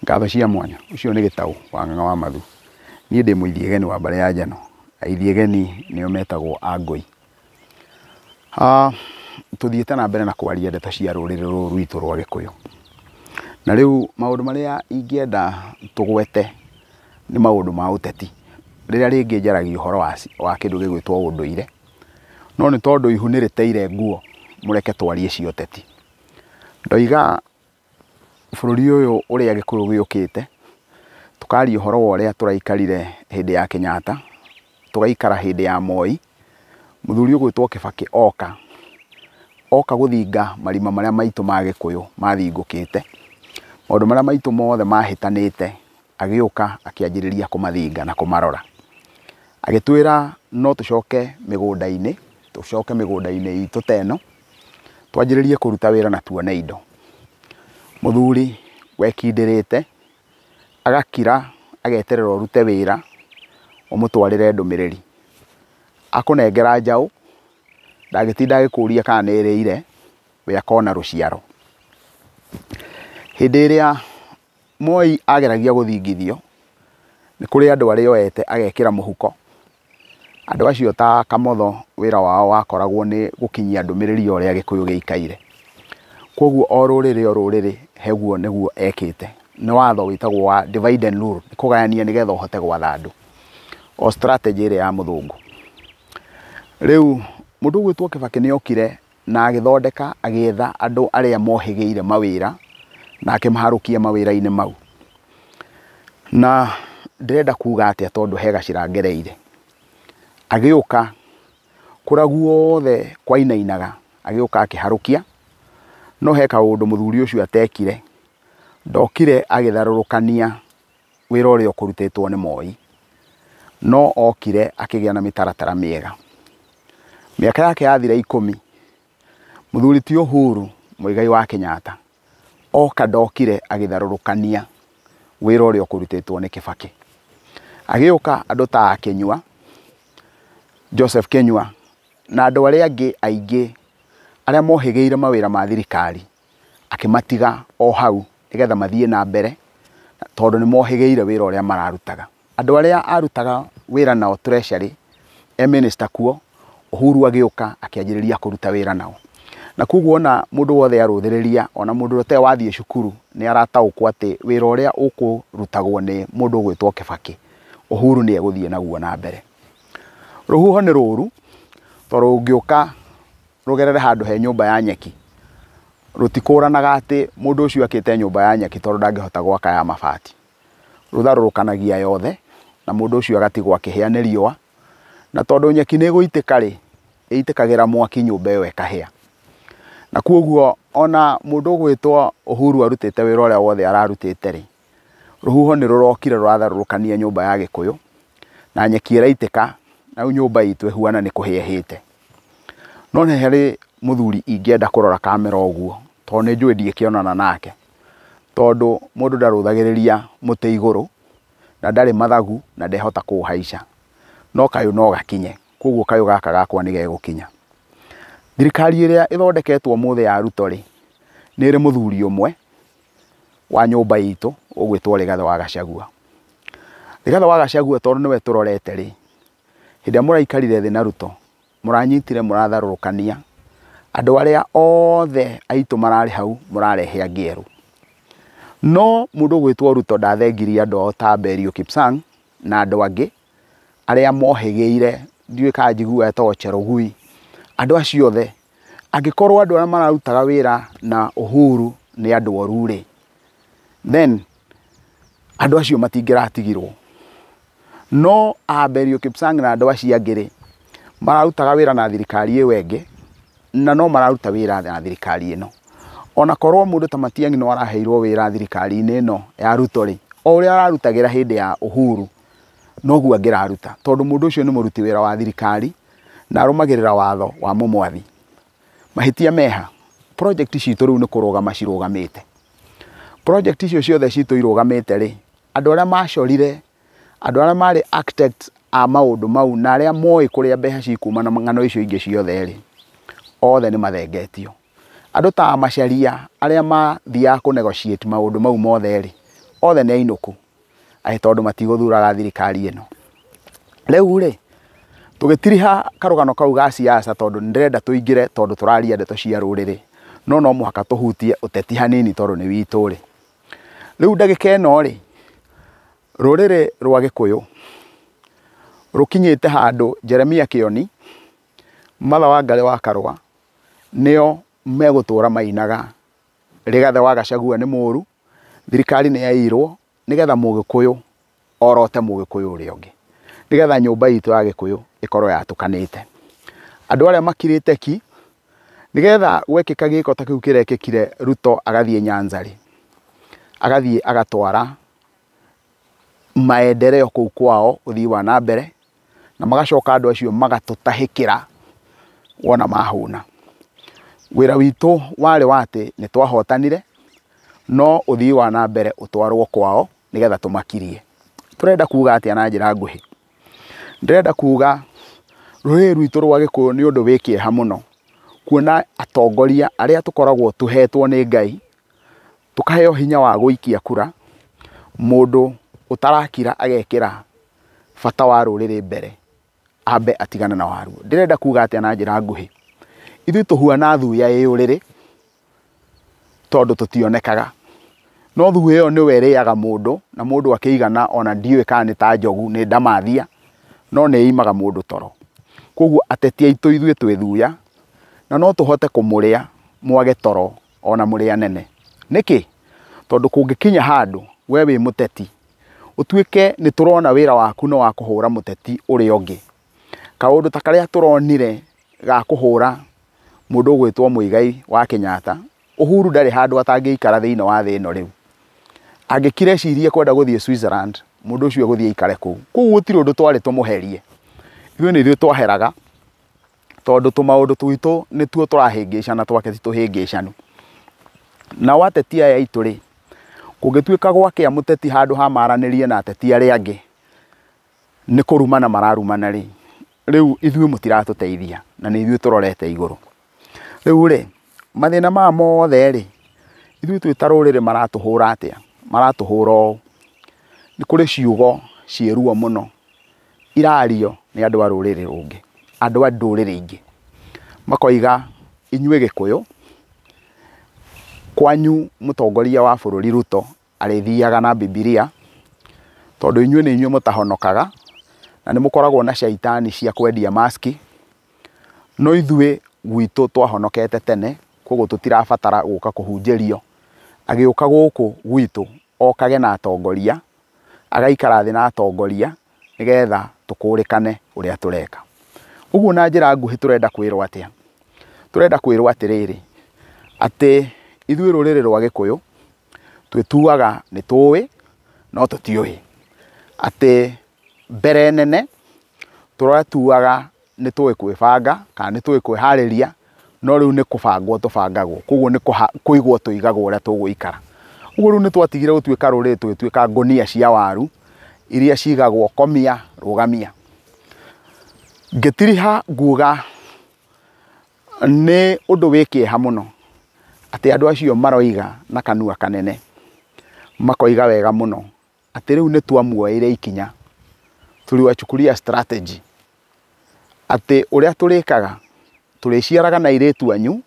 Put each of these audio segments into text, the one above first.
Ngatho cia mwanya, ũcio nĩ Gĩtaũ wa Ng'ang'a wa Mathu. Niĩ ndĩ mũithiegeni wa mbarĩ ya Njano. Aithiegeni nĩo metagwo Angũi. Tũthiĩte na mbere na kwaria ndeto cia rũrĩrĩ rũrũ rwitũ rwa Gĩkũyũ. Na rĩu maũndũ marĩa ingĩenda tũgwete nĩ maũndũ ma ũteti. Rĩrĩa rĩngĩ njaragia ũhoro wa kĩndũ gĩgwĩtwo ũndũire, no nĩ tondũ ihu nĩ rĩteire nguo, mũreke twarie cia ũteti. Ndoiga bũrũri ũyũ ũrĩa Gĩkũyũ gĩũkĩte, tũkaria ũhoro wa ũrĩa tũraikarire hĩndĩ ya Kenyatta, tũgaikara hĩndĩ ya Moi, mũthuri ũgwĩtwo Kibaki oka, oka gũthinga marima marĩa maitũ ma Gĩkũyũ mathingũkĩte, maũndũ marĩa maitũ mothe mahĩtanĩte, agĩũka akĩanjĩrĩria kũmathinga na kũmarora. Agĩtwĩra no tũcoke mĩgũnda-inĩ, tũcoke mĩgũnda-inĩ itũ ta ĩno, twanjĩrĩrie kũruta wĩra na tuone indo. Mũthuri wekindĩrĩte, agakira ageterera ũrute wĩra, ũmũtwarĩre ndũmĩrĩri. Akũnengera njaũ, ndangĩtinda agĩkũria kana nĩ ĩrĩire, we akona rũciaro. Hĩndĩ ĩrĩa Moi ageragia gũthingithio, nĩ kũrĩ andũ arĩa oete agekĩra mũhuko. Andũ acio ta Kamotho wĩra wao wakoragwo nĩ gũkinyia ndũmĩrĩri ya ũrĩa Gĩkũyũ gĩikaire. Koguo o rũrĩrĩ o rũrĩrĩ heguo nĩguo ekĩte. Nĩ watho wĩtagwo wa divide and rule, kũgayania nĩgetha ũhote gwatha andũ. O strategy ĩrĩa ya mũthũngũ. Rĩu mũndũ ũgwĩtwo Kibaki nĩ okire na agĩthondeka agĩetha andũ arĩa mohĩgĩire mawĩra na akĩmaharũkia mawĩra-inĩ mau. Na ndĩrenda kuga atĩa tondũ he gacĩra ngereire. Agĩũka kũrĩa guothe kwainainaga, agĩũka akĩharũkia, no he kaũndũ mũthuri ũcio atekire. Ndokire agĩtharũrũkania wĩra ũrĩa ũkũrutĩtwo nĩ Moi, no okire akĩgĩa na mĩtaratara mĩega. Mĩaka yake yathira 10, mũthuri ti Uhuru Muigai wa Kenyatta oka ndokire agĩtharũrũkania wĩra ũrĩa ũkũrutĩtwo nĩ Kibaki. Agĩũka andũ ta Kinyua, Joseph Kinyua na andũ arĩa angĩ aingĩ arĩa mohĩgĩire mawĩra ma thirikari, akĩmatiga o hau nĩgetha mathiĩ na mbere tondũ nĩ mohĩgĩire wĩra ũrĩa mararutaga. Andũ arĩa arutaga wĩra nao Treasury, e minister kuo, Uhuru agĩũka akĩanjĩrĩria kũruta wĩra nao. Na koguo ona mũndũ wothe arũthĩrĩria, ona mũndũ ũrĩa ũtarĩ wathiĩ cukuru nĩ arataũkwo atĩ wĩra ũrĩa ũkũrutagwo nĩ mũndũ ũgwĩtwo Kibaki, Uhuru nĩ egũthiĩ naguo na mbere. Rũhuho nĩ rũru, tondũ rũngĩũka rũgerere handũ he nyũmba ya nyeki, rũtikũranaga atĩ mũndũ ũcio akĩte nyũmba ya nyeki tondũ ndangĩhota gwaka ya mabati. Rũtharũrũkanagia yothe, na mũndũ ũcio agatigwo akĩhĩa nĩ riũa, na tondũ nyeki nĩ ĩgũitĩka rĩ, ĩitĩkagĩra mwaki nyũmba ĩyo ĩkahĩa. Na koguo ona mũndũ ũgwĩtwo Uhuru arutĩte wĩra ũrĩa wothe ararutĩte rĩ, rũhuho nĩ rũrokire rũratharũrũkania nyũmba ya Gĩkũyũ, na nyeki ĩraitĩka, na rĩu nyũmba itũ ĩhuana nĩ kũhĩa ĩhĩte. No nĩ harĩ mũthuri ingĩenda kũrora kamera ũguo, tondũ nĩ njũĩ ndingĩkĩonana nake. Tondũ mũndũ ndarũthagĩrĩria mũtĩ igũrũ, na ndarĩ mathagu, na ndehota kũũhaica. No kayũ no gakinye, koguo kayũ gaka gakwa nĩ gegũkinya. Thirikari ĩrĩa ĩthondeketwo ũmũthĩ ya Ruto rĩ, nĩ ĩrĩ mũthuri ũmwe wa nyũmba itũ ũgwĩtwo Rigathĩ wa Gachagua. Rigathĩ wa Gachagua tondũ nĩwe tũrorete rĩ, hĩndĩ ĩrĩa mũraikarire thĩ na Ruto, mũranyitire mũratharũrũkania andũ arĩa othe aitũ mararĩ hau mũrarehe angĩ erũ. No mũndũ ũgwĩtwo Ruto ndathengirie andũ ao ta Belio Kipsang na andũ angĩ arĩa mohĩgĩire, ndiũĩ kana njiguaga etagwo Cherogui, andũ acio othe. Angĩkorwo andũ arĩa mararutaga wĩra na Uhuru nĩ andũ oru rĩ, then andũ acio matingĩratigirwo. No Belio Kipsang na andũ acio angĩ rĩ, mararutaga wĩra na thirikari ĩyo ĩngĩ, na no mararuta wĩra na thirikari ĩno. Ona korwo mũndũ ta Matiang'i no araheirwo wĩra thirikari-inĩ ĩno ya Ruto rĩ, o ũrĩa ararutagĩra hĩndĩ ya Uhuru noguo angĩraruta, tondũ mũndũ ũcio nĩ mũruti wĩra wa thirikari na arũmagĩrĩra watho wa mũmwathi. Mahĩtia meha, project citũ rĩu nĩ kũrũgama cirũgamĩte. Project icio ciothe citũ irũgamĩte rĩ, andũ arĩa macorire, andũ arĩa marĩ architects a maũndũ mau na arĩa moĩ kũrĩa mbeca cikuma na ng'ano icio ingĩ ciothe rĩ, othe nĩ mathengetio. Andũ ta Macharia arĩa mathiaga kũ negotiate maũndũ mau mothe rĩ, Othe nĩ ainũku atĩ tondũ matigũthuraga thirikari ĩno. Rĩu rĩ, tũgĩtiriha karũgano kau ga siasa tondũ nĩndĩrenda tũingĩre tondũ tũraria ndeto cia rũrĩrĩ, no no mũhaka tũhutie ũteti hanini tondũ nĩ witũ rĩ. Rĩu ndagĩka ĩno rĩ, rũrĩrĩ rwa Gĩkũyũ rũkinyĩte handũ Jeremia Kĩoni, Martha Wangari wa Karũa nĩo megũtũra mainaga Rigathĩ wa Gachagua nĩ mũru, thirikari nĩ yaiyirwo, nĩgetha mũgĩkũyũ orote mũgĩkũyũ ũrĩa ũngĩ, nĩgetha nyũmba itũ ya Gĩkũyũ ĩkorwo yatũkanĩte. Andũ arĩa makirĩte ki, nĩgetha gwekĩka gĩko ta kĩu kĩrekĩkire Ruto agathiĩ Nyanza rĩ, agathiĩ agatwara maendeleo kũu kwao ũthii wa na mbere, na magacoka andũ acio magatũtahĩkĩra wona mahũna. Wĩra witũ warĩ wa atĩ nĩ twahotanire, no ũthii wa na mbere ũtwarwo kwao nĩgetha tũmakirie. Tũrenda kuga atĩa na njĩra nguhĩ? Ndĩrenda kuga rũrĩrĩ rwitũ rwa Gĩkũyũ nĩ ũndũ wĩ kĩeha mũno kuona atongoria arĩa tũkoragwo tũhetwo nĩ Ngai, tũkaheo hinya wa gũikia kura, mũndũ ũtarakira agekĩra bata wa rũrĩrĩ mbere, ambe atigane na waruo. Ndĩrenda kuga atĩa na njĩra nguhĩ? Ithuĩ tũhuana thuya ĩ ũrĩrĩ tondũ tũtionekaga, no thuya ĩyo nĩwe ĩrĩaga mũndũ na mũndũ akĩigana ona ndiũĩ kana nĩ ta njogu nĩ ndamathia, no nĩ ĩimaga mũndũ toro. Koguo ateti aitũ ithuĩ twĩ thuya na no tũhote kũmũrĩa mwage toro ona mũrĩ anene. Nĩkĩ? Tondũ kũngĩkinya handũ we wĩ mũteti ũtuĩke nĩ tũrona wĩra waku nĩ wa kũhũra mũteti ũrĩa ũngĩ, kaũndũ ta karĩa tũronire ga kũhũra mũndũ ũgwĩtwo Muigai wa Kenyatta, Uhuru ndarĩ handũ atangĩikara thĩinĩ wa thĩ ĩno rĩu. Angĩkira ecirie kwenda gũthiĩ Switzerland, mũndũ ũcio egũthiĩ aikare kũu. Kũu gũtirĩ ũndũ twarĩ tũmũherie. Ithuĩ nĩ ithuĩ twaheraga tondũ tũmaũndũ twitũ nĩtuo tũrahĩngĩcana twake ti tũhĩngĩcanu. Nao ateti aya aitũ rĩ, kũngĩtuĩka gwakĩa mũteti handũ ha maranĩrie na ateti arĩa angĩ, nĩ kũrumana mararumana rĩ, rĩu ithuĩ mũtiratũteithia na nĩ ithuĩ tũrorete igũrũ. Rĩu rĩ, mathĩna maya mothe rĩ, ithuĩ twĩ ta rũrĩrĩ maratũhũra atĩa? Maratũhũra ũũ. Nĩ kũrĩ ciugo ciĩ ruo mũno irario nĩ andũ a rũrĩrĩ rũngĩ, andũ a ndũrĩrĩ ingĩ. Makoiga inyuĩ Gĩkũyũ, kwanyu mũtongoria wa bũrũri Ruto arĩthiaga na Bibilia, tondũ inyuĩ nĩ inyuĩ mũtahonokaga na nĩ mũkoragwo na caitani cia kwendia maski, no ithuĩ gwitũ twahonokete tene, koguo tũtirabatara gũka kũhunjĩrio. Agĩũka gũkũ gwitũ okage na atongoria, agaikara thĩ na atongoria nĩgetha tũkũrĩkane ũrĩa tũreka. Ũguo na njĩra nguhĩ tũrenda kwĩrwo atĩa? Tũrenda kwĩrwo atĩrĩrĩ, atĩ ithuĩ rũrĩrĩ rwa Gĩkũyũ twĩtuaga nĩ tũĩ no tũtiũĩ. Atĩ mbere nene tũretuaga nĩ tũĩ kwĩbanga kana nĩ tũĩ kwĩharĩria, no rĩu nĩ kũbangwo tũbangagwo, koguo nĩ kũigwo tũigagwo ũrĩa tũgũikara. Ũguo rĩu nĩ twatigire gũtuĩka rũrĩrĩ tũgĩtuĩka ngũnia cia waru iria cigagwo komia rũgamia. Ngĩtiriha nguga nĩ ũndũ wĩ kĩeha mũno atĩ andũ acio maroiga na kanua kanene, makoiga wega mũno atĩ rĩu nĩ twamuoeire ikinya, tuliwachukulia strategy atĩ ũrĩa tũrĩkaga tũrĩciaraga na airĩtu anyu,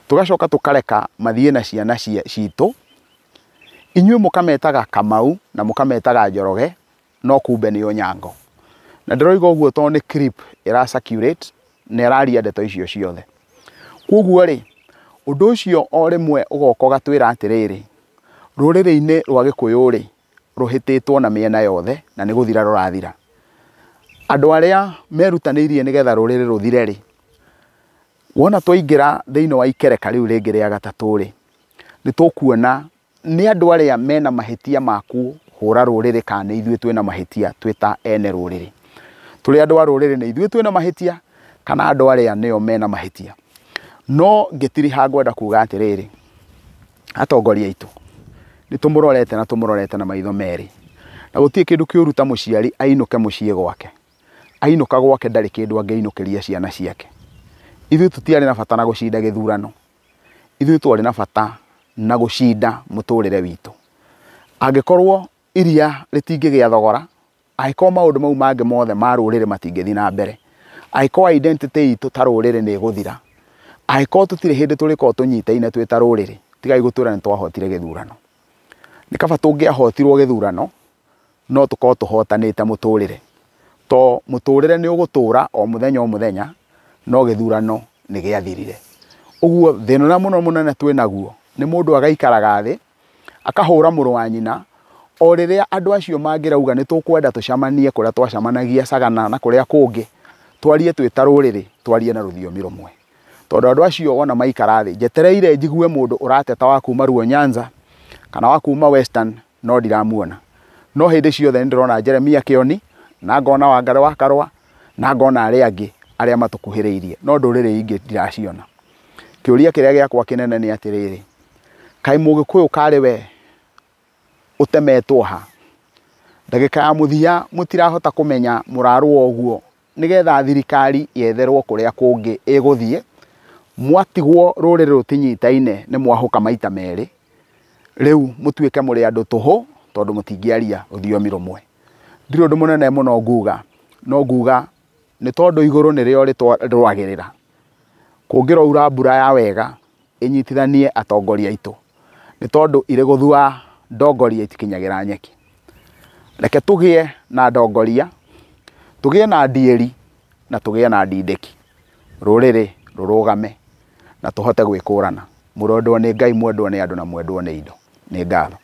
tũgacoka tũkareka mathiĩ na ciana citũ, inyuĩ mũkametaga Kamau na mũkametaga Njoroge, no kumbe nĩ Onyango. Na ndĩroiga ũguo tondũ nĩ clip ĩra circulate na ĩraria ndeto icio ciothe. Koguo rĩ, ũndũ ũcio o rĩmwe ũgoka ũgatwĩra atĩrĩrĩ, rũrĩrĩ-inĩ rwa Gĩkũyũ rĩ, rũhĩtĩtwo na mĩena yothe na nĩ gũthira rũrathira. Andũ arĩa merutanĩirie nĩgetha rũrĩrĩ rũthire rĩ, wona twaingĩra thĩinĩ wa ikereka rĩu rĩngĩ rĩa gatatũ rĩ, nĩ tũkuona nĩ andũ arĩa mena mahĩtia ma kũhũra rũrĩrĩ kana nĩ ithuĩ twĩna mahĩtia twĩ ta ene rũrĩrĩ. Tũrĩ andũ a rũrĩrĩ nĩ ithuĩ twĩna mahĩtia kana andũ arĩa nĩo mena mahĩtia. No ngĩtiriha ngwenda kuga atĩrĩrĩ, atongoria aitũ nĩ tũmũrorete na tũmũrorete na maitho merĩ, na gũtirĩ kĩndũ kĩũru ta mũciari ainũke mũciĩ gwake. Ainũka gwake ndarĩ kĩndũ angĩinũkĩria ciana ciake. Ithuĩ tũtiarĩ na bata na gũcinda gĩthurano, ithuĩ twarĩ na bata na gũcinda mũtũrĩre witũ. Angĩkorwo iria rĩtingĩgĩa thogora, angĩkorwo maũndũ mau mangĩ mothe ma rũrĩrĩ matingĩthiĩ na mbere, angĩkorwo identity itũ ta rũrĩrĩ nĩ ĩgũthira, angĩkorwo tũtirĩ hĩndĩ tũrĩkorwo tũnyitaine twĩ ta rũrĩrĩ, tigai gũtwĩra nĩ twahotire gĩthurano. Nĩ kaba tũngĩahotirwo gĩthurano no tũkorwo tũhotanĩte mũtũrĩre, to mũtũrĩre nĩ ũgũtũra o mũthenya o mũthenya, no gĩthurano nĩ gĩathirire. Ũguo thĩna ũrĩa mũno mũnene twĩnaguo nĩ mũndũ agaikaraga thĩ akahũra mũrũ wa nyina, o rĩrĩa andũ acio mangĩrauga nĩ tũkwenda tũcemanie kũrĩa twacemanagia Sagana na kũrĩa kũngĩ, twarie twĩ ta rũrĩrĩ, twarie na rũthiomi rũmwe. Tondũ andũ acio wona maikara thĩ, njetereire njigue mũndũ ũrateta wa kuma Luo Nyanza kana wa kuma Western, no ndiramuona. No hĩndĩ ciothe nĩ ndĩrona Jeremia Kĩoni, na ngona Wangari wa Karũa, na ngona arĩa angĩ arĩa matũkuhĩrĩirie, no ndũrĩrĩ ingĩ ndiraciona. Kĩũria kĩrĩa gĩakwa kĩnene nĩ atĩrĩrĩ, kaĩ mũgĩkũyũ karĩ we ũtemetwo ha? Ndagĩka ya mũthia mũtirahota kũmenya mũrarũa ũguo nĩgetha thirikari yetherwo kũrĩa kũngĩ ĩgũthiĩ. Mwatigwo rũrĩrĩ rũtinyitaine nĩ mwahũka maita merĩ, rĩu mũtuĩke mũrĩ andũ tũhũ tondũ mũtingĩaria rũthiomi rũmwe. Ndirĩ ũndũ mũnene mũno nguga, no nguga nĩ tondũ igũrũ nĩrĩo rĩrũagĩrĩra. Kũngĩroura mbura ya wega ĩnyitithanie atongoria aitũ, nĩ tondũ irĩ gũthua ndongoria itikinyagĩra nyeki. Reke tũgĩe na ndongoria, tũgĩe na ndiĩri na tũgĩe na ndindĩki, rũrĩrĩ rũrũgame na tũhote gwĩkũrana. Mũrendwo nĩ Ngai, mwendwo nĩ andũ na mwendwo nĩ indo. Nĩ ngatho.